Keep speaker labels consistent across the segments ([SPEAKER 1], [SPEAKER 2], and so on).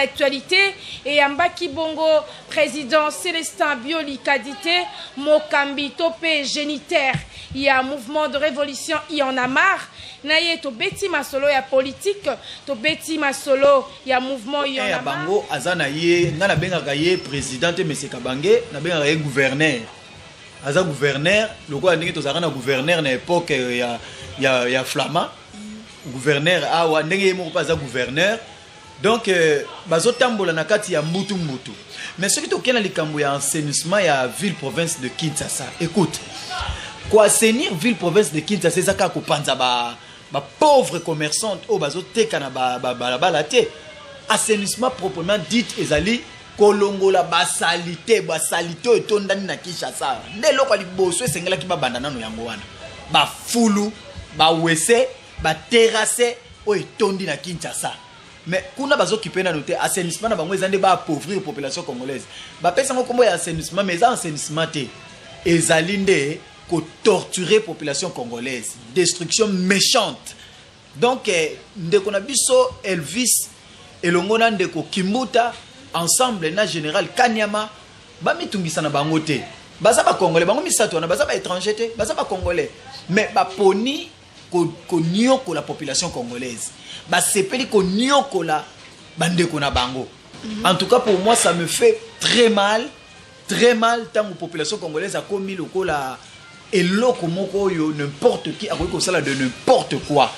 [SPEAKER 1] L'actualité eyambaki bongo président Célestin Bioli Kadite, mokambi to mpe géniteur ya mouvement de révolution Y en a marre. Na ye tobeti masolo ya politique, tobeti masolo ya mouvement
[SPEAKER 2] Y en a marre. Bango aza na ye, ngai nabengaka ye président te, monsieur Kabange, nabengaka ye gouverneur. Aza gouverneur lokola ndenge tozalaka na gouverneur na époque ya Flama. Gouverneur awa, ndenge ye moko mpe aza gouverneur. Donc bazotambola na kati ya mbutu mbutu. Mais soki tokei na likambo ya assainissement ya ville province de Kinshasa, écoute, koassainir ville province de Kinshasa eza kaka kopanza bapauvre commerçante oyo bazoteka na balabala te. Assainissement proprement dit ezali kolongola basaleté, basaleté oyo etondani na Kinshasa. Nde eloko ya liboso esengelaki babanda nano yango wana: bafulu, bawese, baterrasse oyo etondi na Kinshasa. Mais kuna bazokipe nano te. Assainissement na bango eza nde baappauvrir population congolaise. Bapesa yango nkombo ya assainissement, mais eza assainissement te, ezali nde kotorturer population congolaise, destruction méchante. Donc ndeko na biso Elvis elongo na ndeko Kimbuta, ensemble na général Kanyama, bamitungisa na bango te. Baza bacongolais, bango misato wana baza baétranger te, baza bacongolais. Mais baponi koniokola population congolaise, basepeli koniokola bandeko na bango. En tout cas, pour moi, ça me fait très mal, très mal, ntango population congolaise akomi lokola eloko moko oyo n'importe qui akoki kosala de n'importe quoi,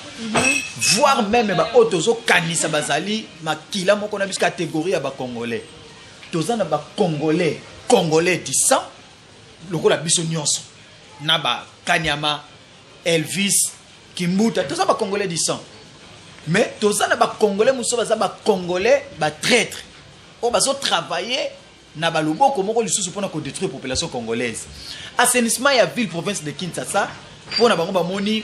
[SPEAKER 2] voire même baoyo tozokanisa bazali makila moko na biso. Catégorie ya bacongolais, toza na bacongolais, congolais du sang lokola biso nyonso, na bakanyama, Elvis, Kimbuta, toza bacongolais du sang. Mais toza na bacongolais mosusu baza bacongolais batraître oyo bazotravaille na baloboko moko lisusu mpona kodétruire population congolaise. Assainissement ya ville province de Kinshasa, mpona bango, bamoni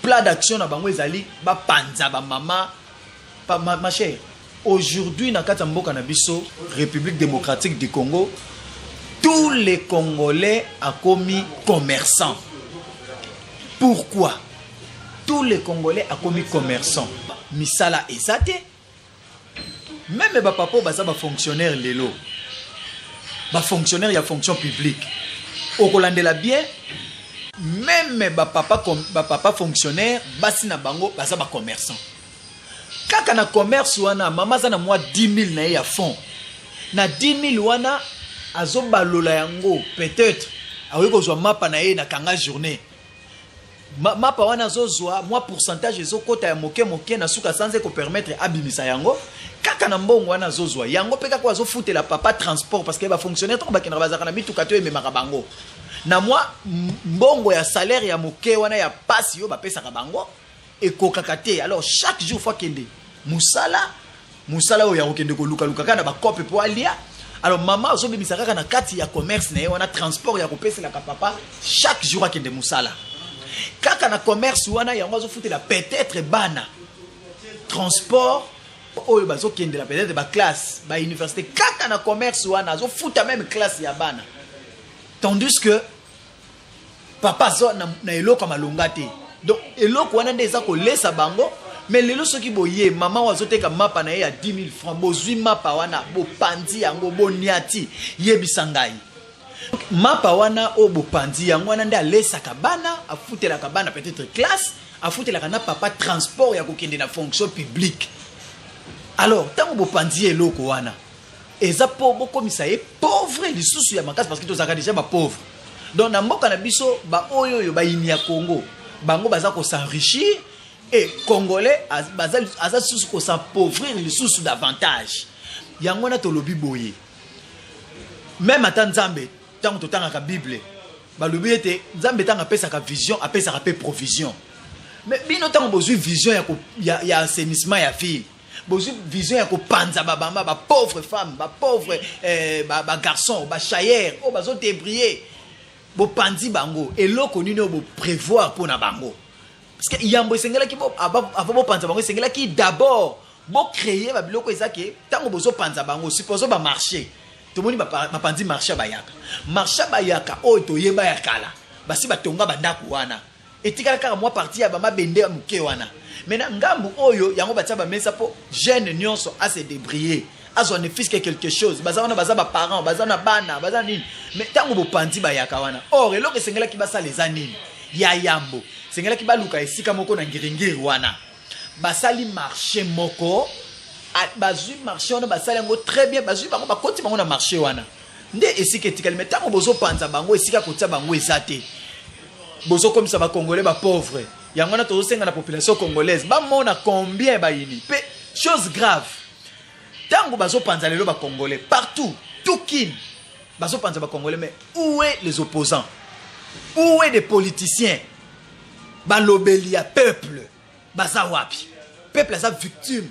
[SPEAKER 2] plan d'action na bango ezali bapanza bamama. Ma chère, aujourd'hui na kati ya mboka na biso, République démocratique du Congo, tous les Congolais akomi commerçant. Pourquoi tous les Congolais akomi commerçant? Misala eza te. Même bapapa oyo baza bafonctionnaire lelo, bafonctionnaire ya fonction publique, okolandela bien, même bapapa, bapapa fonctionnaire, basi na bango baza bacommerçant. Kaka na commerce wana, mama aza na mwa 10 000 na ye ya fond. Na 10 000 wana azobalola yango, peut-être akoki kozwa mapa na ye na kanga journée. Mapa wana azozwa mwa pourcentage, ezokɔta ya moke moke, na suka sanza ekopermettre abimisa yango. Kaka na mbongo wana azozwa yango mpe kaka azofutela papa transport, parce que bafonctionnaire ntango bakendaka, bazalaka na mituka to ememaka bango. Na mwa mbongo ya salaire ya moke wana ya pasi oyo bapesaka bango ekokaka te. Alors chaque jour faut akende mosala, mosala oyo ya kokende kolukaluka kaka na bakope mpo alia. Alors mama azobimisa kaka na kati ya commerce na ye wana transport ya kopeselaka papa chaque jour akende mosala. Kaka na commerce wana yango azofutela peut-être bana transport oyo bazokendela peut-être baclasse, bauniversité. Kaka na commerce wana azofuta même classe ya bana, tandis que papa aza na eloko ya malonga te. Donc eloko wana nde eza kolesa bango. Mais lelo soki boye, mama oyo azoteka mapa na ye ya 10 000 francs, bozwi mapa wana, bopandi yango, boniati, yebisa ngai, mapa wana oyo bopandi yango wana nde alesaka bana, afutelaka bana peut-être classe, afutelaka na papa transport ya kokende na fonction publique. Alors ntango bopandi ye eloko wana, eza mpo bokomisa ye pauvre lisusu ya makasi, parce que tozalaka déjà bapauvre. Donc na mboka na biso, baoyo oyo bayini ya Congo, bango baza kos'enrichir et Congolais aza lisusu kos'appauvrir lisusu davantage. Yango wana tolobi boye: même ata Nzambe, ntango totangaka Bible, balobi ete Nzambe ntango apesaka vision, apesaka mpe provision. Mais bino, ntango bozwi vision ya assainissement ya ville, bozwi vision ya kopanza babama, bapauvre femme, bapauvre bagarçon, bachayeur oyo bazodébrouiller, bopandi bango, eloko nini oyo boprévoir mpo na bango? Parce que yambo esengelaki, avant bopanza bango, esengelaki d'abord bocréer babiloko. Eza ke ntango bozopanza bango, supposons bamarché, tomoni bapanzi marché ya Bayaka, marché ya Bayaka oyo toyeba ya kala, basi batonga bandako wana. Etikala kaka mwa partie ya bamabende ya moke wana. Maintenant ngambu oyo yango batia bamesa mpo jeune nyonso ase débrouiller, azwa ne fût-ce que quelque chose. Baza wana, baza baparent, baza na bana, baza nini. Mais ntango bopanzi bayaka wana, or eloko esengelaki basala eza nini? Ya yambo, esengelaki baluka esika moko na Ngiringiri wana, basali marché moko. Bazwi marché wana, basali yango très bien, bazwi bango, bakoti bango na marché wana nde esika etikali. Mais ntango bozopanza bango, esika kotia bango eza te, bozokomisa bacongolais bapauvre. Yango wana tozosenga na population congolaise bamona combien bayini. Mpe chose grave, ntango bazopanza lelo bacongolais partout, tout Kin bazopanza bacongolais, mais où est les opposants? Où est des politiciens? Balobeli ya peuple baza wapi? Peuple aza victime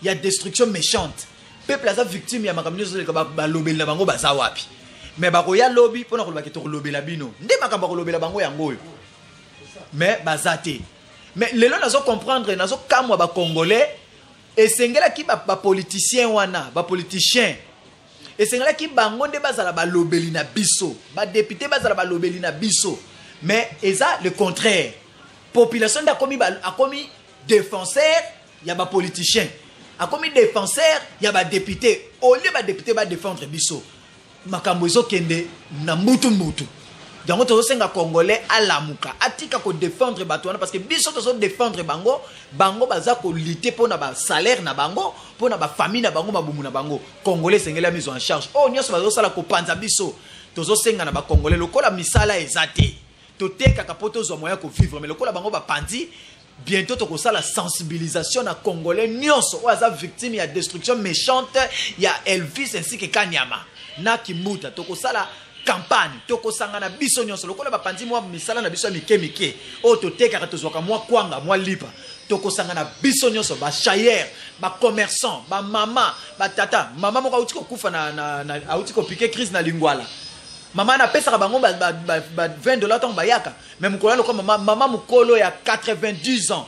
[SPEAKER 2] ya destruction méchante, peuple aza victime ya makambo nyonso eleka. Balobeli na bango baza wapi? Mais bakoya lobi mpona kolobaki tokolobela bino nde makambo ya kolobela bango yango oyo, mais baza te. Mais lelo nazo comprendre, nazokamwa bacongolais. Esengelaki bapoliticien wana, bapoliticien, esengelaki bango nde bazala balobeli na biso, badéputé bazala balobeli na biso, mais eza le contraire. Population nde akomi défenseur ya bapoliticien, akomi défenseur ya badéputé au lieu badéputé badéfendre biso. Makambo ezokende na mbutu mbutu. Yango tozosenga congolais alamuka, atika kodéfendre bato wana, parce que biso tozodéfendre bango, bango baza kolutter mpo na basalaire na bango, mpo na bafamille na bango, mabumu na bango. Congolais esengeli ya mise en charge. Oyo nyonso bazosala kopanza biso, tozosenga na bacongolais, lokola misala eza te, totekaka mpo tozwa moyen kovivre, mais lokola bango bapandi, bientôt tokosala sensibilisation na congolais nyonso oyo aza victime ya destruction méchante ya Elvis ainsi que Kanyama na Kimbuta. Tokosala campagne, tokosangana biso nyonso. Lokola bapanzi mwa misala na biso ya mike mike oyo totekaka, tozwaka mwa kwanga, mwa lipa, tokosangana biso nyonso, bachayeur, bacommerçant, bamama, batata. Mama moko auti kokufa na auti kopiquer crise na Lingwala. Mama napesaka bango ba 20 $ ntango bayaka, mais mokolo ya lokola mama mokolo ya 90 ans,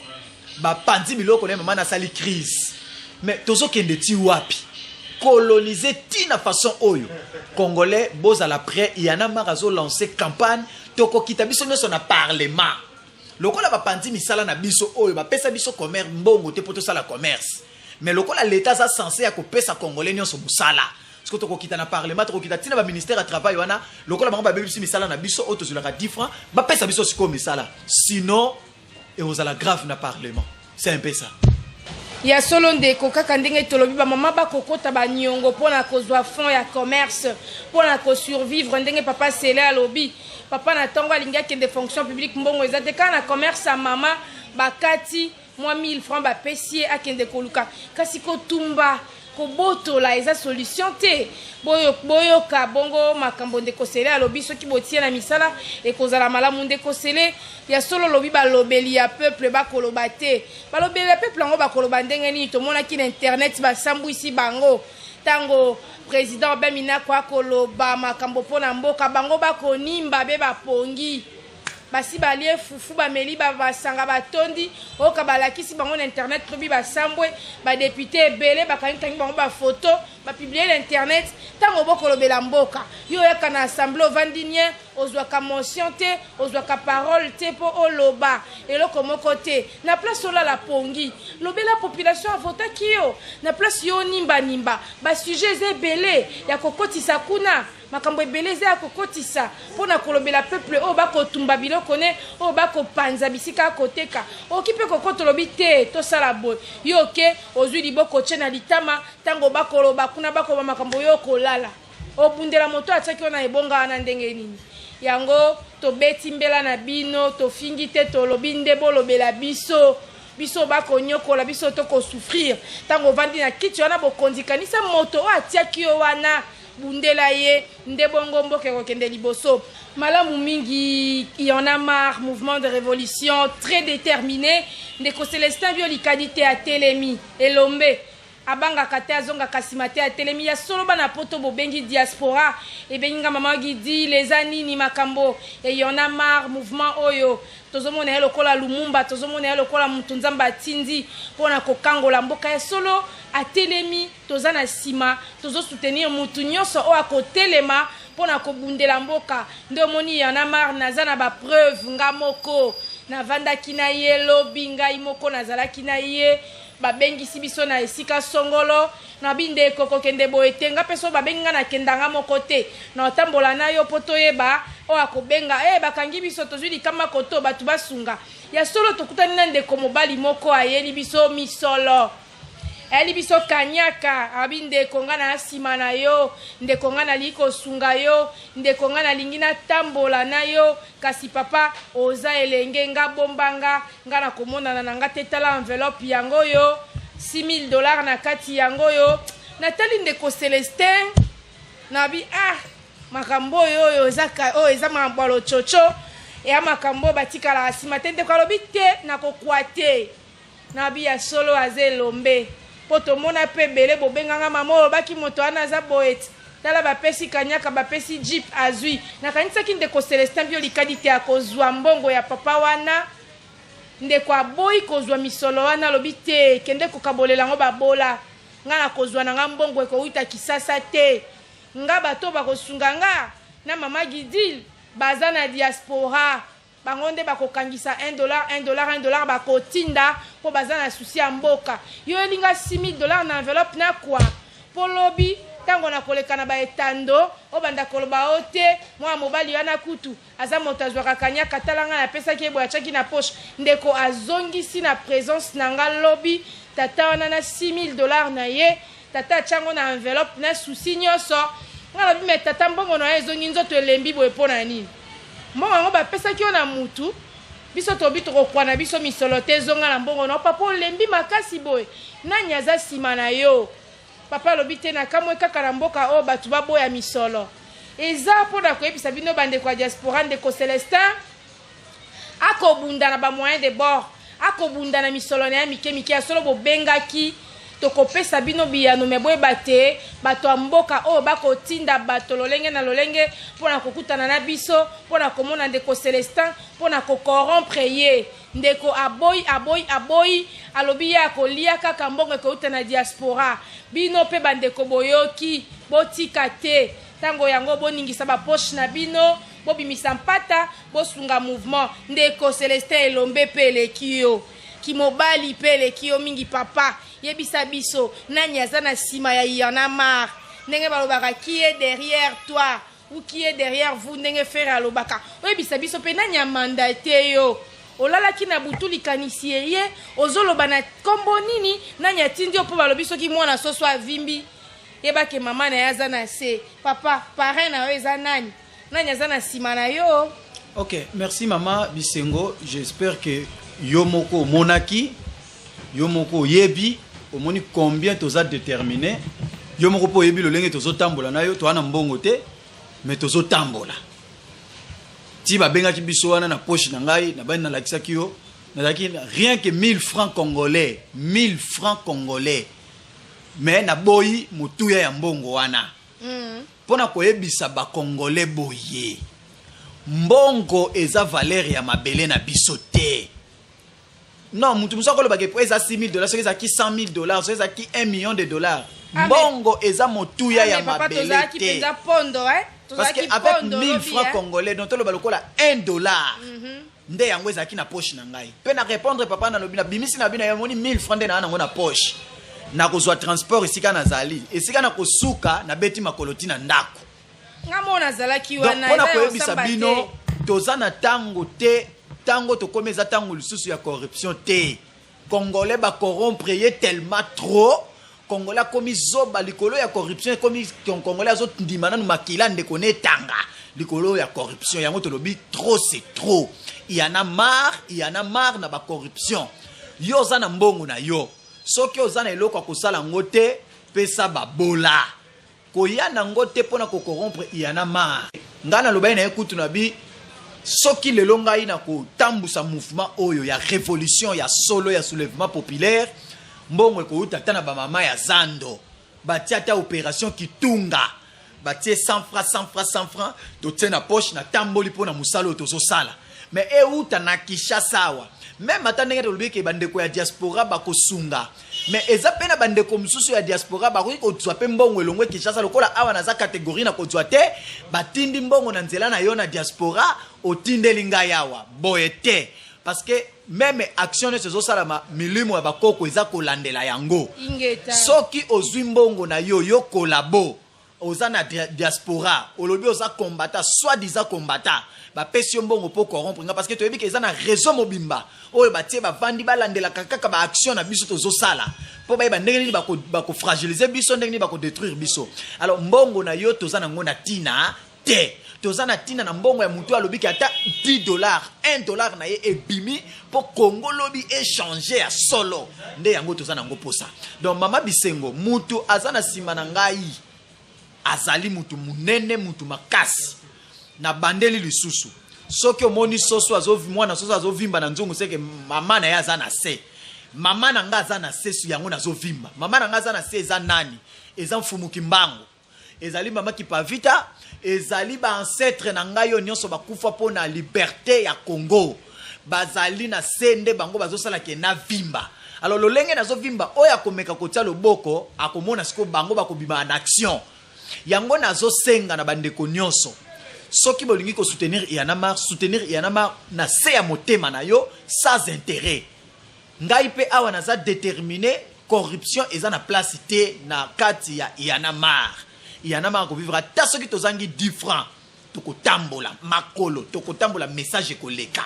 [SPEAKER 2] bapanzi biloko na ye, mama nasali crise. Mais tozokende ti wapi? Coloniser ntina façon oyo? Congolais, bozala prêt. Y'en a marre azolancer campagne. Tokokita biso nyonso na parlement. Lokola bapanzi misala na biso oyo bapesa biso commerce, mbongo te mpo tosala commerce, mais lokola l'état aza censé ya kopesa congolais nyonso mosala, soki tokokita na parlement, tokokita ntina baministère ya travail wana. Lokola bango babebisi misala na biso oyo tozwelaka 10 francs, bapesa biso sikoyo misala, sinon ekozala grave na parlement. C'est un peu ça.
[SPEAKER 1] Ya solo ndeko, kaka ndenge tolobi, bamama bakokota baniongo mpona kozwa fond ya commerce mpona kosurvivre. Ndenge papa Sele alobi, papa na ntongo alingi akende fonction publique, mbongo eza te, kaka na commerce ya mama bakati mwa 1000 francs, bapesi ye akende koluka. Kasi kotumba, kobotola eza solution te. Boyoka bongo makambo ndeko Sele alobi, soki botie na misala ekozala malamu. Ndeko Sele, ya solo olobi balobeli ya peuple bakoloba te. Balobeli ya peuple yango bakoloba ndenge nini? Tomonaki na internet basambwisi bango ntango président Beminako akoloba makambo mpo na mboka, bango bakonimba be bapongi, basi balie fufu, bameli basanga, batondi. Oyoka balakisi bango na internet, tobi basambwe, badéputé ebele bakangikangi bango bafoto, bapublier na internet. Ntango bokolobela mboka, yo oyaka na assemblée, ovandi nie, ozwaka motion te, ozwaka parole te mpo oloba eloko moko te. Na place olala pongi, lobela population avotaki yo. Na place yo onimbanimba, basujet eza ebele ya kokotisa kuna, makambo ebele eza ya kokotisa mpona kolobela peuple oyo bakotumba biloko ne, oyo bakopanza bisika ya koteka. Okoki mpe kokota, olobi te tosala boye. Yo oke, ozwi liboko, tie na litama. Ntango bakoloba kuna, bakoloba makambo, yo okolala, obundela moto atiaki wana ebonga wana ndenge nini? Yango tobeti mbela na bino, tofingi te, tolobi nde bolobela biso. Biso bakonyokola biso, tokosouffrir. Ntango ovandi na kiti wana, bokonzi, kanisa moto oyo atiaki yo wana, bundela ye nde bongo mboka ekokende liboso malamu mingi. Y'en a marre, mouvement de révolution très déterminé. Ndeko Célestin Biolikadi te, atelemi elombe, abangaka te, azongaka nsima te, atelemi. Ya solo, bana poto bobengi diaspora, ebengi nga mama Gidi, eza nini makambo? Y'en a marre mouvement oyo, tozomona ye lokola Lumumba, tozomona ye lokola motu Nzambe atindi mpona kokangola mboka. Ya solo, atelemi, toza na nsima, tozosoutenir mutu nyonso oyo akotelema mpona kobundela mboka. Nde omoni Y'en a marre, naza na bapreuve nga moko. Navandaki na ye lobi, ngai moko nazalaki na ye. Babengisi biso na esika songolo. Nalobi, Ndeko, kokende boye te. Nga pe soki babengi nga, nakenda nga moko te. Nakotambola na yo po toyeba oyo akobenga. Ee, bakangi biso, tozwi likama koto, bato basunga. Ya solo, tokutani na ndeko mobali moko ayeli biso misolo. Ayeli biso kanyaka, alobi, Ndeko, nga na sima na yo. Ndeko, nga nalingi kosunga yo. Ndeko, nga nalingi natambola na yo. Kasi papa, oza elenge, nga bomba nga, nga nakomonana na nga te. Tala enveloppe yango oyo, 6000 dollars na kati yango oyo. Natali ndeko Celestin, nalobi, ah, makambo oyo, oyo eza ka, oyo eza makambo ya lococo, eya makambo oyo batikalaka sima te. Ndeko alobi, te, nakokwa te. Nalobi, ya solo aza elombe. Po tomona pe ebele bobenga nga mama olobaki moto wana aza boye ti tala bapesi kanyaka bapesi jeep azui. Nakanisaki ndeko Celestin Bio Likadi te akozua mbongo ya papa wana. Ndeko aboyi kozua misolo wana alobi te kende kokabolela yango babola. Nga nakozua na nga mbongo ekowuta Kisasa te. Nga bato oyo bakosunga nga na mama Gidile baza na diaspora. Bango nde bakokangisa un dollar, un dollar, un dollar bakotinda po baza na souci ya mboka. Yo oyeli nga 6000 dollars na enveloppe na kwa? Po lobi tango nakoleka na ba etando obanda koloba o te mwana mobali wana kutu aza moto azwaka kanyaka tala nga napesaki ye boye atiaki na poche. Ndeko azongisi na presence na nga lobi tata wana na 6000 dollars na ye tata atia yango na enveloppe na souci nionso. Nga nalobi mais tata mbongo na yo ezongi nzoto elembi boye po na nini? Mbongo yango bapesaki yo na mutu, biso tolobi tokokwa na biso misolo te, zonga na mbongo na yo. Papa olembi makasi boye, nani aza sima na yo? Papa alobi te, nakamwe kaka na mboka oyo batu baboya misolo. Eza pona koyebisa bino bandeko ya diaspora, ndeko Celestin akobunda na ba moyens de bord, akobunda na misolo na ye mike mike. Ya solo bobengaki, tokopesa bino biyano, mais boyeba te bato ya mboka oyo bakotinda bato lolenge na lolenge mpo na kokutana na biso, mpo na komona ndeko Celestin, mpo na ko corrompre ye. Ndeko aboyi, aboyi, aboyi, alobi ye akolia kaka mbongo ekowuta na diaspora. Bino mpe bandeko boyoki, botika te tango yango boningisa ba poches na bino, bobimisa mpata, bosunga mouvement. Ndeko Celestin elombe pe eleki yo, kimobali pe eleki yo mingi papa. Yebisa biso nani aza na sima ya il y en a marre? Ndenge balobaka qui est derrière toi ou qui est derrière vous ndenge Ferre alobaka. Oyebisa biso pe nani a mandate yo? Olalaki na butu likanisi eye, ozoloba na kombo nini? Nani atindi yo? Po balobi soki mwana soso avimbi yeba ke mama na ye aza na se. Papa, parrain na yo eza nani? Nani aza na sima na yo?
[SPEAKER 2] Ok, merci mama Bisengo, j'espère que yo moko omonaki, yo moko oyebi, omoni combien toza determine, yo moko po oyebi lolenge tozo tambola na yo, toza na mbongo te, mais tozo tambola. Ti babengaki biso wana na poche na ngai, na bani nalakisaki yo, nazalaki rien que 1000 francs congolais, 1000 francs congolais. Mais naboyi motuya ya mbongo wana. Pona koyebisa ba congolais boye, mbongo eza valeur ya mabele na biso te. Non, mutu mosusu akoloba ke po eza 6000 dollars, soki ezalaki 100 000 dollars, soki ezalaki 1 million de dollars. Mbongo eza motuya ya mabele te. Parce que avec 1000 francs congolais, donc toloba lokola 1 dollar. Nde yango ezalaki na poche na ngai. Pe na répondre papa na lobi na bimisi na bino ya moni 1000 francs nde na nango na poche. Na kozwa transport esika nazali, esika na kosuka na beti makolo ti na ndako.
[SPEAKER 1] Nga moko nazalaki wana.
[SPEAKER 2] Donc pona koyebisa bino toza na tango te, tango tokomi eza tango lisusu ya corruption te. Congolais ba corrompre ye tellement trop. Congolais akomi zoba likolo ya corruption, ekomi Congolais azo ndima nanu makila ndeko ne etanga likolo ya corruption. Yango tolobi trop c'est trop. Il y en a marre, il y en a marre na ba corruption. Yo oza na mbongo na yo, soki oza na eloko ya kosala ngo te, pesa babola. Koya na ngo te pona ko corrompre, il y en a marre. Ngai nalobaki na ye kutu na bi soki lelo ngai na kotambusa mouvement oyo ya revolution ya solo ya soulèvement populaire, mbongo ekowuta ata na ba mama ya zando, batie ata operation kitunga, batie 100 francs, 100 francs, 100 francs, totie na poche, na tamboli pona mosala oyo tozosala. Mais ewuta na Kinshasa awa, meme ata ndenge tolobi ke bandeko ya diaspora bakosunga, mais eza pe na bandeko mosusu ya diaspora bakoki kozwa pe mbongo elongwe Kinshasa, lokola awa naza catégorie na kozwa te, batindi mbongo na nzela na yo na diaspora, otindeli ngai awa boye te. Parce que même action nyonso ezosalama, milimo ya bakoko eza kolandela yango.
[SPEAKER 1] Ingeta.
[SPEAKER 2] Soki ozwi mbongo na yo, yo collabo, oza na diaspora, olobi oza combattant, soit disant combattant, bapesi yo mbongo mpo corrompre nga, parce que toyebi ke eza na réseau mobimba oyo batie, bavandi, balandelaka kaka baaction na biso tozosala, mpo bayeba ndenge nini bakofragiliser biso, ndenge nini bakodétruire biso. Alors mbongo na yo, toza nango na ntina te. Toza na ntina na mbongo ya motu alobiki ata 10 dollar, 1 dollar na ye ebimi mpo Kongo lobi échange ya solo, nde yango toza nango posa. Donc mama Bisengo, mutu aza na nsima na ngai azali mutu munene, mutu makasi. Na bandeli lisusu, soki omoni soso mwana soso azovimba na nzungu, seke mama na ye aza na se. Mama na nga aza na se, yango nazovimba. Mama na nga aza na se, eza nani? Eza Mfumuki Mbango, ezali mama Kipavita, ezali baancêtre na ngai oyo nyonso bakufa mpo na liberté ya Congo. Bazali na se, nde bango bazosala ke na vimba. Alors lolenge nazovimba, oyo akomeka kotia loboko akomona sikoyo bango bakobima en action. Yango nazosenga na bandeko nyonso, soki bolingi kosoutenir Y'en a marre, soutenir Y'en a marre na se ya motema na yo, sans intérêt. Ngai mpe awa naza déterminé, corruption eza na place te na kati ya Y'en a marre. Y'en a marre kovivre ata soki tozangi 10 francs, tokotambola makolo, tokotambola, message ekoleka,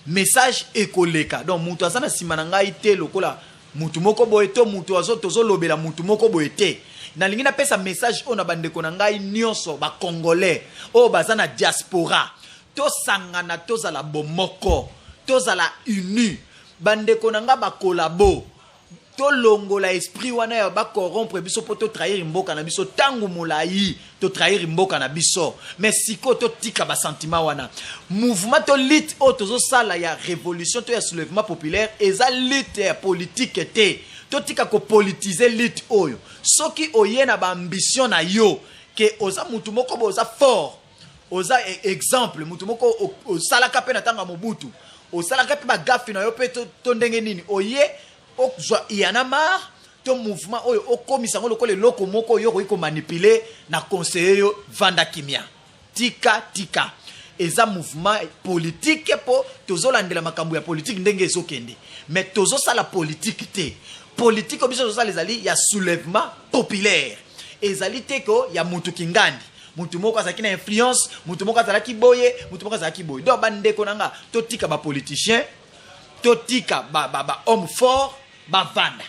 [SPEAKER 2] message ekoleka. Donc moto aza na nsima na ngai te lokola mutu moko boye to mutu azo tozolobela mutu moko boye te. Nalingi napesa message oyo na bandeko na ngai nyonso bacongolais oyo baza na diaspora: tosangana, tozala bomoko, tozala uni. Bandeko na ngai bacollabo, tolongola esprit wana ya bacorrompre biso mpo totrahir mboka na biso. Ntango molai totrahir mboka na biso, mais sikoyo totika basentiment wana. Mouvement to lutte oyo tozosala ya révolution to ya soulèvement populaire eza lutte ya politique te. Totika kopolitiser lutte oyo. Soki oye na baambition na yo ke oza mutu moko boye, oza fort, oza exemple, mutu moko osalaka mpe na ntango ya Mobutu, osalaka mpe bagaffes na yo mpe to ndenge nini, oye ozwa Y'en a marre to mouvement oyo, okomisa yango lokola eloko moko oyo okoki komanipuler, na conseiller yo, vanda kimia, tika, tika. Eza mouvement politique mpo tozolandela makambo ya politique ndenge ezokende, mais tozosala politique te. Politique oyo biso tozosala ezali ya soulèvement populaire, ezali te ko ya mutu kingandi, mutu moko azalaki na influence, mutu moko azalaki boye, mutu moko azalaki boye. Donc bandeko na nga, totika bapoliticien, totika ba, ba, ba homme fort bavanda.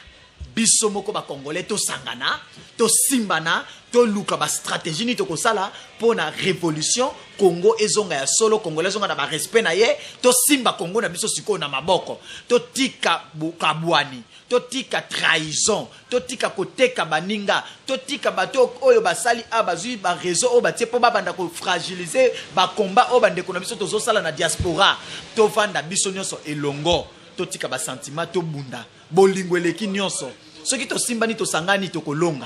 [SPEAKER 2] Biso moko bacongolais tosangana, tosimbana, toluka bastratégie nini tokosala mpo na révolution, Congo ezonga ya solo, Congolais ezonga na barespect na ye. Tosimba Congo na biso sikoyo na maboko, totika kabwani, totika trahison, totika koteka baninga, totika bato oyo basali a bazwi baréseau oyo batie mpo babanda kofragiliser bakomba oyo bandeko na biso tozosala na diaspora. Tovanda biso nyonso elongo, totika basentiment, tobunda. Bolingo eleki nyonso. Soki tosimbani, tosangani, tokolonga.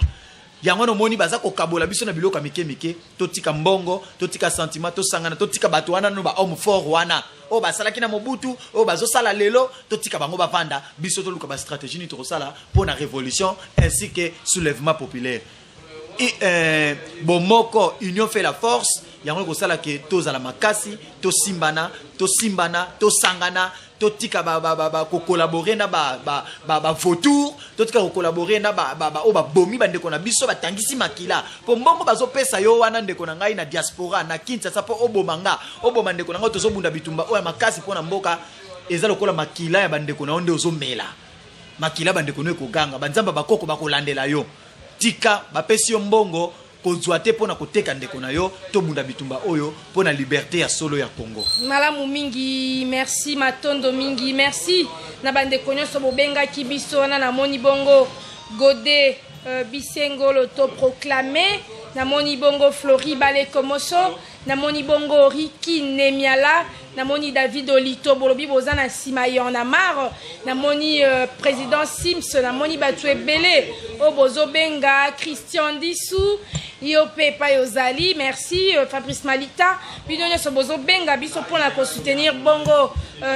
[SPEAKER 2] Yango nomoni baza kokabola biso na biloko ya mike mike. Totika mbongo, totika sentiment, tosangana, totika bato wana no bahomme fort wana oyo basalaki na Mobutu, oyo bazosala lelo, totika bango bavanda. Biso toluka bastratégie nini tokosala mpo na révolution ainsi que soulèvement populaire. Bomoko, union fait la force. Yango ekosala ke tozala makasi. Tosimbana, tosimbana, tosangana, totika kocollaborer na bavautour, totika kocollaborer na oyo babomi bandeko na biso, batangisi makila mpo mbongo bazopesa yo wana, ndeko na ngai na diaspora na Kinshasa, mpo oboma nga, oboma ndeko na ngai. Tozobunda bitumba oyo ya makasi mpo na mboka. Eza lokola makila ya bandeko na yo nde ozomela. Makila ya bandeko no ekoganga, banzambe bakoko bakolandela yo. Tika, bapesi yo mbongo, kozwa te mpo na koteka ndeko na yo. Tobunda bitumba oyo mpo na liberté ya solo ya Congo.
[SPEAKER 1] Malamu mingi, merci, matondo mingi, merci na bandeko nyonso bobengaki biso wana. Namoni bongo Gode Bisengo l'autoproclamé, namoni bongo Flori Balekomoso, namoni bongo Riki Nemiala, namoni David Olito. Bolobi boza na nsima Y'en a marre. Namoni président Sims, namoni bato ebele oyo bozobenga. Christian Disu, yo mpe epai ozali, merci. Fabrice Malita, bino nyonso bozobenga biso mpona kosoutenir bongo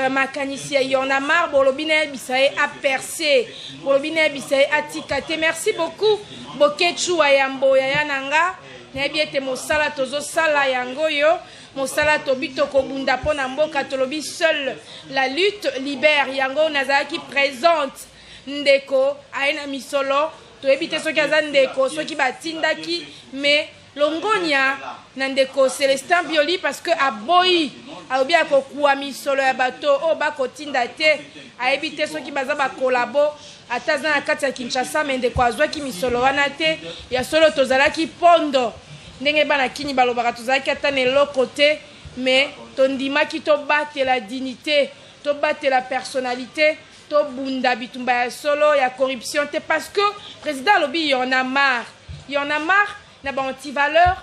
[SPEAKER 1] makanisi ya Y'en a marre. Bolobi nayebisa ye aperce, bolobi nayebisa ye atika te. Merci beaucoup, Bokechu Wayambo, yaya na nga. Nayebi ete mosala tozosala yango oyo, mosala tobi tokobunda mpo na mboka, tolobi seule la lutte libère. Yango nazalaki présente. Ndeko aye na misolo, toyebi te soki aza ndeko, soki batindaki, mais longonia na ndeko Celestin Bioli parce que aboyi, alobi akokuwa misolo ya bato oyo bakotinda te. Ayebi te soki baza bakolabo, ata aza na kati ya Kinshasa, mais ndeko azwaki misolo wana te. Ya solo, tozalaki pondo, ndenge bana kini balobaka, tozalaki ata na eloko te, mais tondimaki tobatela dignité, tobatela personnalité, tobunda bitumba ya solo ya corruption te, parce que président alobi il en a marre, il en a marre na baantivaleur,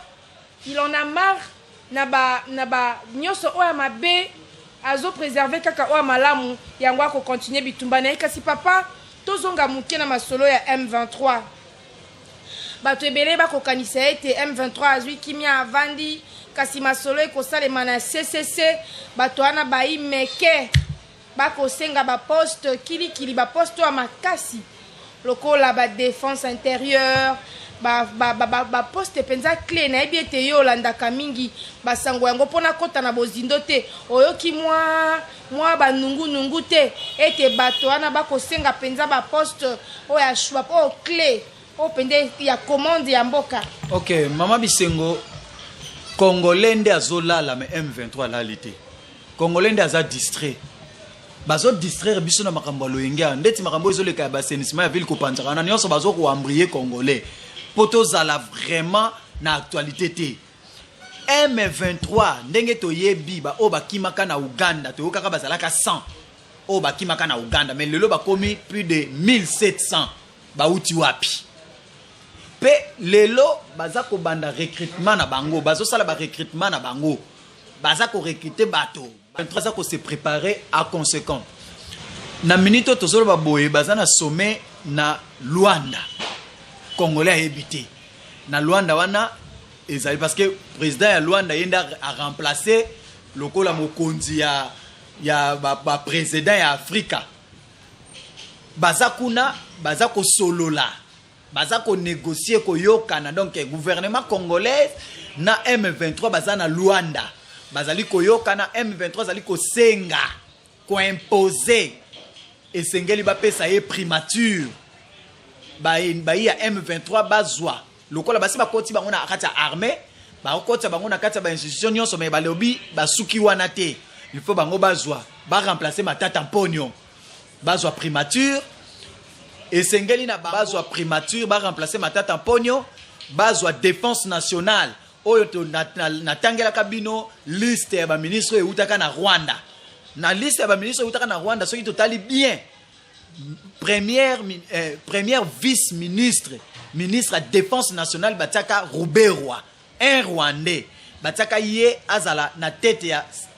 [SPEAKER 1] il en a marre na ba nyonso oyo ya mabe, azopréserve kaka oyo ya malamu. Yango akocontinue bitumba na ye. Kasi papa, tozonga moke na masolo ya M23. Bato ebele bakokanisa ete M23 azwi kimia, avandi, kasi masolo ekosalema na CCC. Bato wana bayi meke bakosenga baposte kilikili, baposte oyo ya makasi lokola badéfense intérieure, baposte mpenza clé. Nayebi ete yo olandaka mingi basango yango mpona kɔta na bozindo te. Oyoki mwa banungunungu te ete bato wana bakosenga mpenza baposte oyo ya choix, oyo clé, oyo mpenza ya commande ya mboka?
[SPEAKER 2] Ok, mama Bisengo, Congolais nde azolala, mais M23 alali te. Congolais nde aza distrait, bazodistraire biso na makambo ya loyenge awa, ndeti makambo oyo ezoleka ya baassainissement ya ville, kopanzaka wana nyonso, bazokoembrouiller Congolais mpo tozala vraiment na actualité te. M23, ndenge toyebi, baoyo bakimaka na Uganda, toyokaka bazalaka 100 oyo bakimaka na Uganda, mais lelo bakomi plus de 1700. Bauti wapi? Mpe lelo baza kobanda recrutement na bango, bazosala barecrutement na bango, baza korecrute bato, baza kose préparer à conséquent. Na minute oyo tozoloba boye, baza na sommet na Luanda. Congolais ayebi te na Luanda wana ezali parce que président ya Luanda, ye nde aremplace lokola mokonzi ya baprésident ba ya Afrika. Baza kuna, baza kosolola, baza konégocie, koyokana. Donc gouvernement congolais na M23 baza na Luanda, bazali koyokana. M23 azali kosenga, koimpose, esengeli bapesa ye primature. Bayi ya M23 bazwa lokola basi bakoti bango na kati ya armée, bakokotisa bango na kati ya bainstitution nyonso, mais balobi basuki wana te. Il faut bango bazwa, baremplace Matata Mponio, bazwa primature. Esengeli na bazwa primature, baremplace Matata Mponio, bazwa défense nationale. Oyo natangelaka bino liste ya baministre oyo eutaka na Rwanda. Na liste ya baministre oyo eutaka na Rwanda, soki totali bien, première vice ministre, ministre ya défense nationale, batiaka Ruberwa, un Rwandais, batiaka ye azala na tête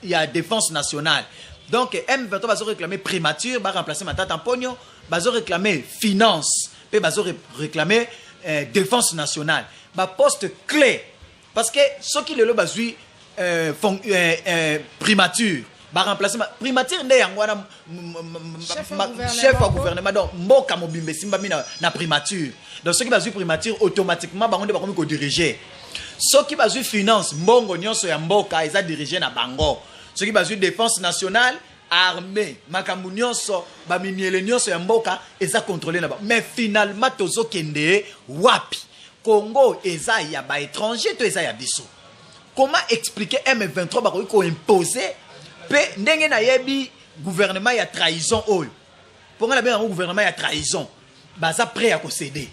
[SPEAKER 2] ya défense nationale. Donc M23 bazo réclamer primature, baremplacer Matata Mponio, bazo réclamer finance mpe bazo réclamer défense nationale, baposte clé, parce que soki lelo bazwi primature, baremplace primature, nde yango wana chef ya gouvernement. Donc mboka mobimba esimbami na primature. Donc soki bazwi primature, automatiquement bango nde bakomi kodirige. Soki bazwi finance, mbongo nyonso ya mboka eza dirige na bango. Soki bazwi défense nationale, armée, makambo nyonso, baminiele nyonso ya mboka eza contrôlé na bango. Mais finalement tozokende wapi? Congo eza ya baétranger to eza ya biso? Comment expliquer M23 bakoki koimpose? Mpe ndenge nayebi gouvernement ya trahison oyo, mpo ngai nabenga yango gouvernement ya trahison, baza prêt ya kocéder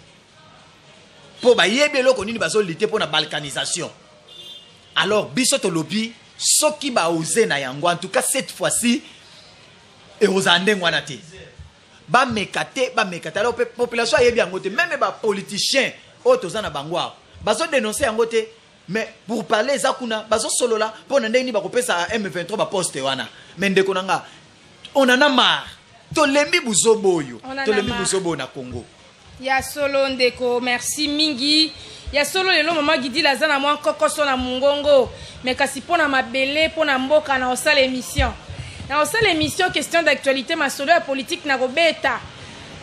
[SPEAKER 2] mpo bayebi eloko nini bazolite mpo na balkanisation. Alors biso tolobi, soki baoze na yango, en tout cas cette fois-ci ekozala ndenge wana te. Bameka te, bameka te. Alors population ayebi yango te, même bapoliticien oyo toza na bango awa bazodénonce yango te, mais pour parler eza kuna, bazosolola mpo na ndenge nini bakopesa M23 baposte wana. Mais ndeko na nga, on en a marre, tolembi buzoba oyo, tolembi buzoba oyo na Congo.
[SPEAKER 1] Ya solo, ndeko, merci mingi. Ya solo, lelo mama Gidila aza na mwa nkokoso na mongongo, mais kasi mpo na mabele, mpo na mboka, na osala émission, na osala émission question d'actualité, masolo ya politique na kobeta.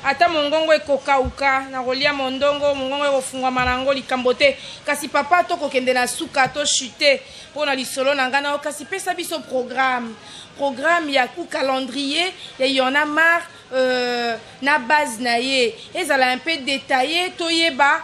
[SPEAKER 1] Ata mongongo ekokauka, nakolia mondongo, mongongo ekofungwama na yango likambo te. Kasi papa, tokokende na suka, to chute mpo na lisolo na ngai na yo. Kasi pesa biso programme, programme ya ou calendrier ya Y'en a marre na base na ye ezala un peu detaille, toyeba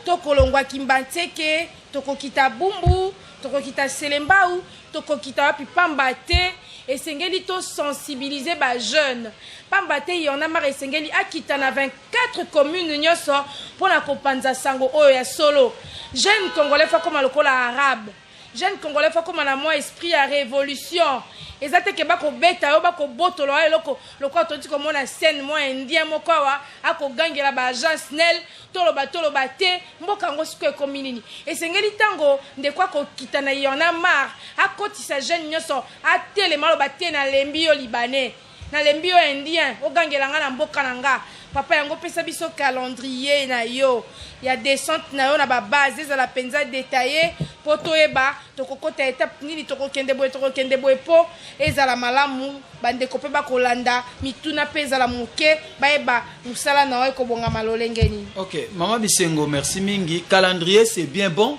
[SPEAKER 1] tokolongwa Kimbanseke, tokokita Bumbu, tokokita Selembao, tokokita wapi. Pamba te esengeli to sensibiliser ba jeunes, pamba te Y'en a marre esengeli akita na 24 commune nyonso mpona kopanza sango oyo ya solo. Jeune congolais faut akoma lokola arabe. Jeune congolais faut akoma na mwa esprit ya révolution. Eza te ke bakobeta yo, bakobotola yo eloko, lokola toti komona scène mwa indien moko awa akogangela ba agent SNEL. Toloba, toloba te, mboka yango sikoyo ekomi nini? Esengeli ntango ndeko akokita na Y'en a marre, akotisa jeune nyonso, atelema, aloba te: "Nalembi yo libanais, nalembi yo indien, ogangela nga na mboka na nga." Papa, yango opesa biso calendrier na yo ya descente na yo na ba base, ezala mpenza détaillé mpo toyeba tokokota étape nini, tokokende boye, tokokende boye, mpo ezala malamu, bandeko mpe bakolanda, mituna mpe ezala moke, bayeba mosala na yo ekobongama lolenge nini.
[SPEAKER 2] Ok, mama Bisengo, merci mingi. Calendrier, c'est bien bon,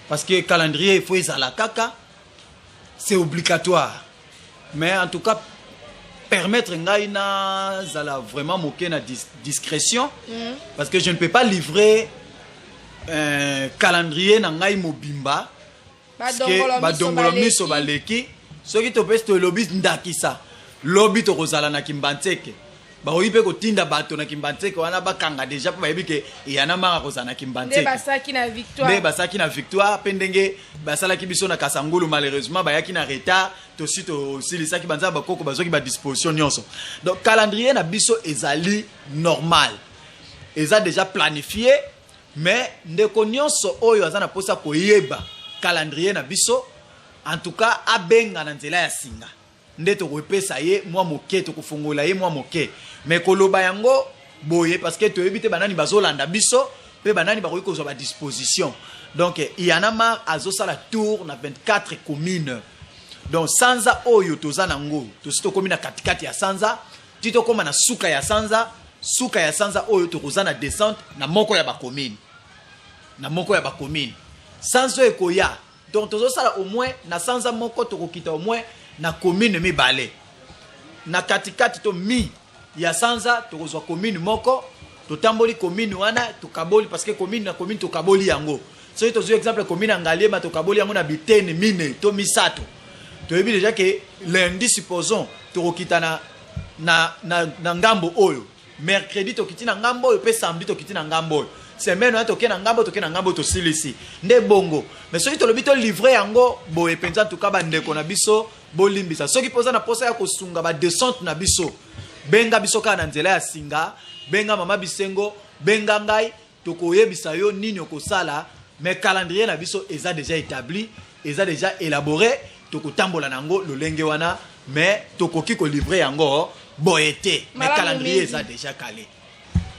[SPEAKER 2] parce que calendrier, il faut ezala kaka, c'est obligatoire. Mais en tout cas, permettre ngai nazala vraiment moke na discrétion, parce que je ne peux pas livrer un calendrier na ngai mobimba. Badongolo miso baleki. Soki topesi, tolobi ndakisa lobi tokozala na Kimbanseke, bakoki mpe kotinda bato na Kimbanseke wana, bakanga déjà mpo bayebi ke Y'en a marre kozala na Kimbanseke.
[SPEAKER 1] Nde
[SPEAKER 2] basalaki na Victoire, mpe ndenge basalaki biso na Kasangulu, malheureusement bayaki na retard, tosi tosilisaki banzala, bakoko bazwaki ba disposition nyonso. Donc calendrier na biso ezali normal, eza déjà planifié. Mais ndeko nyonso oyo aza na mposa koyeba calendrier na biso, en tout cas abenga na nzela ya singa, nde tokopesa ye mwa moke, tokofongola ye mwa moke. Mais koloba yango boye, parce que toyebi te banani bazolanda biso mpe banani bakoki kozwa ba disposition. Donc Y'en a marre azosala tour na 24 commune. Donc sanza oyo toza nango, tosi tokómi na katikati ya sanza, ti tokóma na suka ya sanza. Suka ya sanza oyo tokoza na descente na moko ya ba commune, na moko ya ba commune. Sanza oyo ekoya, donc tozosala au moins na sanza moko, tokokita au moins na commune mibale. Na katikati to mi ya sanza, tokozwa commune moko, totamboli commune wana, tokaboli, parce que commune na commune tokaboli yango. Soki tozwi exemple commune ya Ngaliema, tokaboli yango na bitene mine to misato. Toyebi déjà ke lundi, supposons, tokokita na ngambo oyo, mercredi tokiti na ngambo oyo, mpe samedi tokiti na ngambo oyo. Semaine wana toke na ngambo, toke na ngambo, tosilisi nde bongo. Mais soki tolobi to livrer yango boye mpenza, tuka bandeko na biso bolimbisa. Soki mpoza na posa ya kosunga ba descente na biso, benga biso kaka na nzela ya singa, benga mama Bisengo, benga ngai, tokoyebisa yo nini okosala. Mais calendrier na biso eza déjà établi, eza déjà élaboré, tokotambola na yango lolenge wana. Mais tokoki ko livrer yango boye te, mais calendrier eza déjà calé.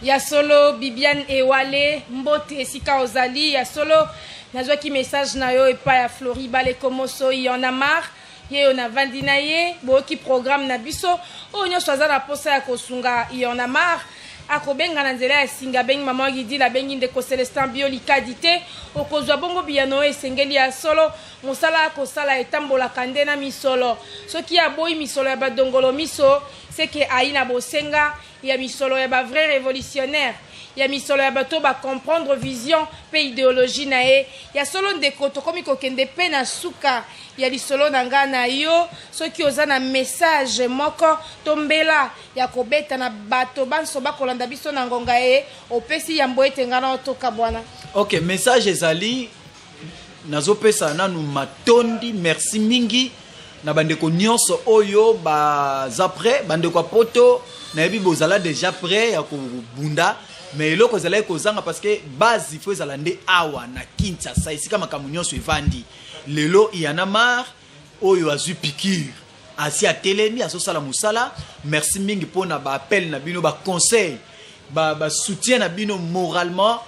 [SPEAKER 1] Ya solo, Bibiane Ewale, mbote esika ozali. Ya solo, nazwaki message na yo epai ya Flori Balekomoso. Y'en a marre ye oyo navandi na ye. Boyoki programme na biso. Oyo nyonso aza na posa ya kosunga Y'en a marre, akobenga na nzela ya singa, abengi mama Gidila, abengi ndeko Celestin Biolikadi te, okozwa bongo biyano oyo esengeli. Ya solo, mosala akosala etambolaka nde na misolo. Soki aboyi misolo ya badongolo miso, seke ayi na bosenga ya misolo ya ba vrai révolutionnaire, ya misolo ya bato ba comprendre vision mpe idéologie na ye. Ya solo, ndeko, tokomi kokende mpe na suka ya lisolo na ngai na yo. Soki oza na message moko to mbela ya kobeta na bato banso bakolanda biso na ngonga ye, opesi yambo ete ngai na otoka bwana.
[SPEAKER 2] Ok, message ezali, nazopesa nanu matondi, merci mingi na bandeko nyonso oyo baza prêt. Bandeko ya Poto, nayebi bozala déjà prêt ya kobunda, mais eloko ezalaki kozanga, parce que base ifo ezala nde awa na Kinshasa, esika makambo nyonso evandi. Lelo Y'en a marre oyo azwi piqûre, asi atelemi, azosala mosala. Merci mingi mpona ba appel na bino, ba conseil, ba soutien ba na bino moralement,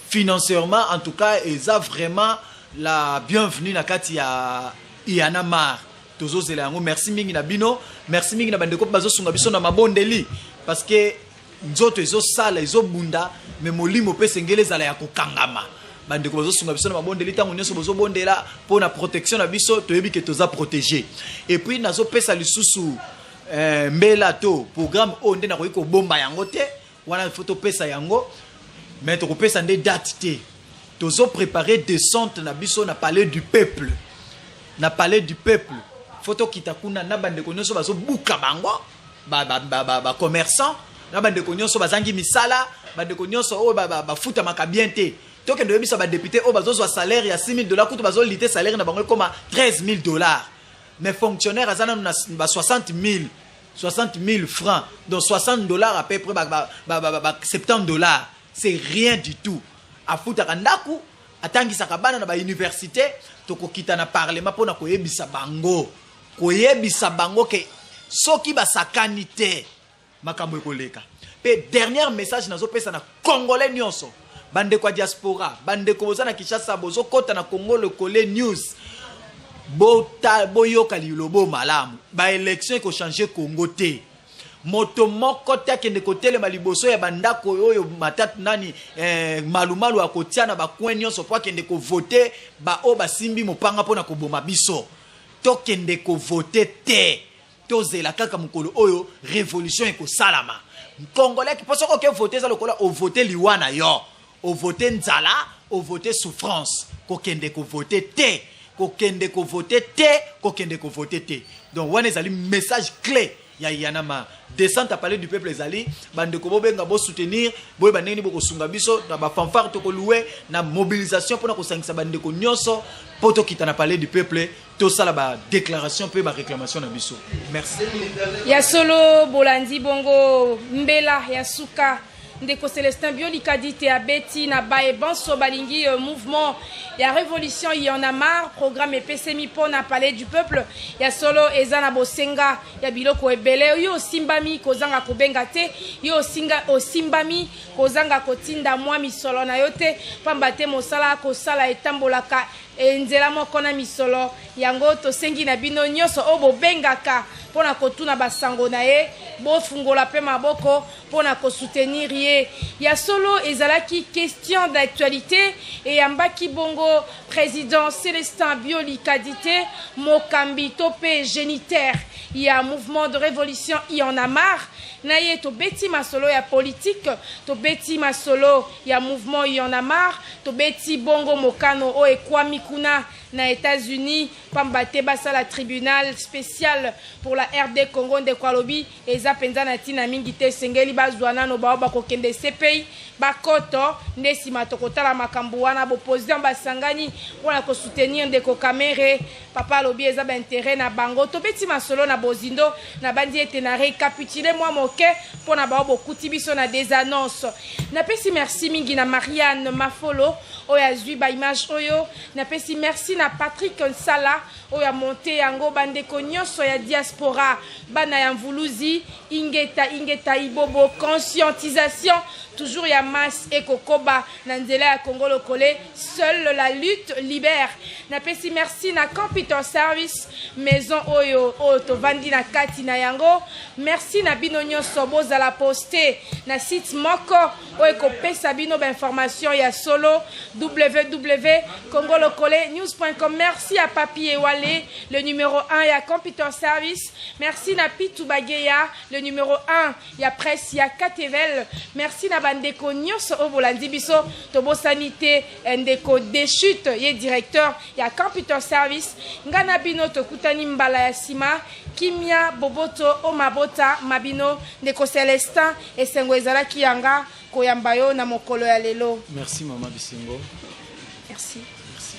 [SPEAKER 2] financièrement. En tout cas, eza vraiment la bienvenue na kati ya Y'en a marre. Tozozela yango. Merci mingi na bino, merci mingi na bandeko mpe bazosunga biso na mabondeli, parce que Nzoto ezosala, ezobunda, me molimo mpe esengeli ezala ya kokangama. Bandeko bazosunga biso na mabondeli ntango nyonso, bozobondela mpo na protection na biso, toyebi ke toza protégé. Et puis nazopesa lisusu mbela to programme oyo nde nakoki kobomba yango te. Wana faut topesa yango, mais tokopesa nde date te. Tozoprépare descente na biso na Palais du Peuple. Na Palais du Peuple, faut tokita kuna na bandeko nyonso bazobuka bango, bacommerçant, na bandeko nyonso bazangi misala, bandeko nyonso oyo bafutamaka bien te. Tokende oyebisa badéputé oyo bazozwa salaire ya 6 000 dollars, kutu bazolite salaire na bango ekóma 13 000 dollars, mais fonctionnaire aza nanu na ba 60 000, 60 000 francs, donc 60 dollars à peu près, ba 70 dollars, c'est rien du tout. Afutaka ndako, atangisaka bana na bauniversité. Tokokita na parlement mpona koyebisa bango ke soki basakani te, makambo ekoleka. Mpe dernier message nazopesa na Congolais nyonso, bandeko ya diaspora, bandeko boza na Kinshasa, bozokɔta na Congo Lokole News, bota boyoka lilobo malamu. Baélection ekochange Congo te. Moto moko te akende kotelema liboso ya bandako oyo matatu nani malumalu akotia na bacoin nyonso mpo akende kovote baoyo basimbi mopanga mpona koboma biso. Tokende kovote te, tozela kaka mokolo oyo révolution ekosalama. Congolais, mpo soki oke vote, eza lokola ovote liwa na yo, ovote nzala, ovote souffrance. Kokende kovote te, kokende kovote te, kokende kovote te. Donc wana ezali message clé ya yanama descente à Palais du Peuple. Ezali bandeko bobenga, bosoutenir, boyeba ndenge nini bokosunga biso na bafanfare, tokolue na mobilisation mpona kosangisa bandeko nyonso mpo tokita na Palais du Peuple, tosala badéclaration mpe baréclamation na biso. Merci.
[SPEAKER 1] Ya solo, bolandi bongo mbela ya suka ndeko Célestin Biolikadi te abeti na baye banso balingi mouvement ya révolution Y en a marre. Programme epesemi mpo na Palais du Peuple. Ya solo, eza na bosenga ya biloko ebele. Yo osimbami, kozanga kobenga te. Yo osinga, osimbami, kozanga kotinda mwa misolo na yo te, pamba te mosala kosala etambolaka nzela moko na misolo yango. Tosengi na bino nyonso oyo bobengaka mpona kotuna basango na ye, bofungola mpe maboko mpona kosoutenir ye. Ya solo, ezalaki question d'actualité eyambaki bongo président Célestin Biolikadi te, mokambi to mpe géniteur ya mouvement de révolution Y en a marre. Na ye tobeti masolo ya politique, tobeti masolo ya mouvement Y en a marre, tobeti bongo mokano oyo ekwami kuna na États-Unis, pamba te basala tribunal spécial pour la RD Congo. Ndeko alobi eza mpenza na ntina mingi te, esengeli bazwa nano bao bakokende CPI bakoto, nde nsima tokotala makambo wana. Boposition basangani mpona kosoutenir ndeko Kamerhe. Papa alobi eza baintérêt na bango. Tobeti masolo na bozindo. Nabandi ete na récapitule mwa moke mpona bao bokuti biso na des annonces. Napesi merci mingi na Marianne Mafolo oyo azwi baimage oyo. Napesi merci na Patrick Nsala oyo amonte yango. Bandeko nyonso ya diaspora, bana ya Mvuluzi, ingeta, ingeta, ibobo. Conscientisation toujours ya masse ekokoba na nzela ya Congo Lokole. Seule la lutte libère. Napesi merci na Computer Service, maison oyo oyo tovandi na kati na yango. Merci na bino nyonso. Bozala poste na site moko oyo ekopesa bino bainformation ya solo, www congolokole news.com. Merci à Papi Ewale, le numéro 1 ya Computer Service. Merci na Pitu Bageya, le numéro 1 ya presse ya Katevel. Merci na bandeko nyonso oyo bolandi biso. Tobosani te ndeko Dechute, ye directeur ya Computer Service. Ngai na bino tokutani mbala ya nsima. Kimia, boboto o mabota mabino. Ndeko Célestin, esengo ezalaki yanga koyamba yo na mokolo ya lelo.
[SPEAKER 2] Merci, mama Bisengo.
[SPEAKER 1] Merci.
[SPEAKER 2] Merci.